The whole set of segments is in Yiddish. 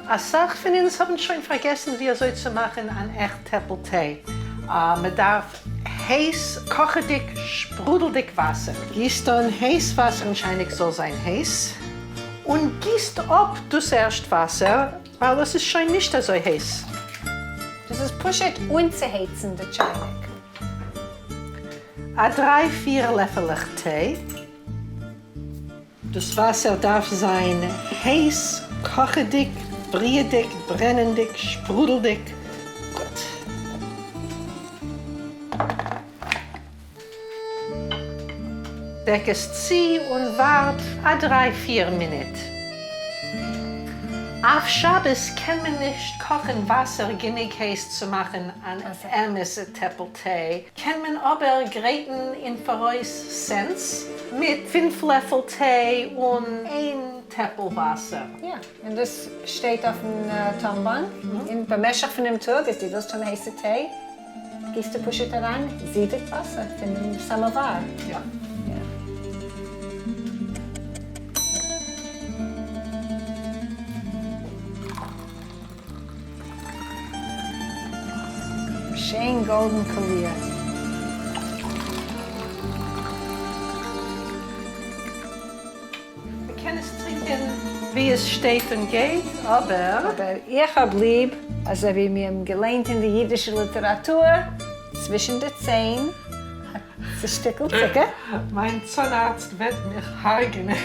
אסאך פון אונז האבן שוין פארגעסן ווי אזוי צו מאכן אן עכט טעפל טיי. מען דארף הייס, קאכעדיג, שפרודלדיג וואסער. גיסט אן הייס וואסער אין טשייניק זאל זיין הייס, און גיסט אפ דאס ערשט וואסער ווייל עס איז שוין נישט אזוי הייס. דאס איז פשוט אנצוהייצן די טשייניק. א דריי פיר לעפעלעך טיי. דאס וואסער דארף זיין הייס, קאכעדיג, בריעדיג, ברענענדיג, שפרודלדיג, גוט. דעק עס צו און ווארט א דריי פיר מינוט. אויף שבת קען מען נישט קאכן וואסער גענוג הייס צו מאכן אן אמת'ע טעפל טיי, קען מען אבער גרייטן אין פאראויס סענס מיט פינף לעפל טיי און איין טעפל וואסער. יא, און דאס שטייט אויפן טאמבאנק, און במשך פונעם טאג אז דו ווילסט האבן הייסע טיי גיסטו פשוט אריין זידיג וואסער פונעם סאמאוואר. יא. שיין גאלדן קאליר. מ'קען עס טרינקען ווי עס שטייט און גייט, אבער. אבער איך האב ליב, אזוי ווי מיר האבן געליינט אין די אידישע ליטעראטור, צווישן די ציין א שטיקל צוקער. מיין צאנארצט וועט מיך הרג'נען.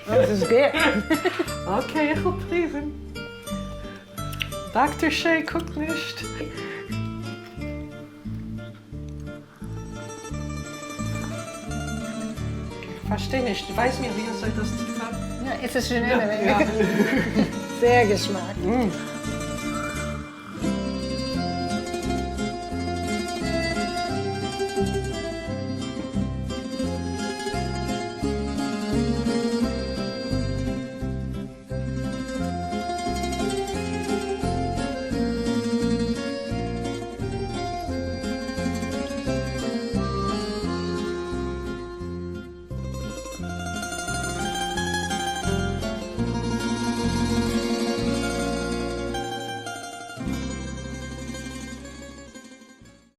דאס איז גוט. okay, איך וועל פריוון. דאקטער שעי קוקט נישט. איך פארשטיי נישט, ווייז מיר ווי אזוי דאס צו טון. יא, איצט איז שוין אינעווייניג. זייער געשמאק.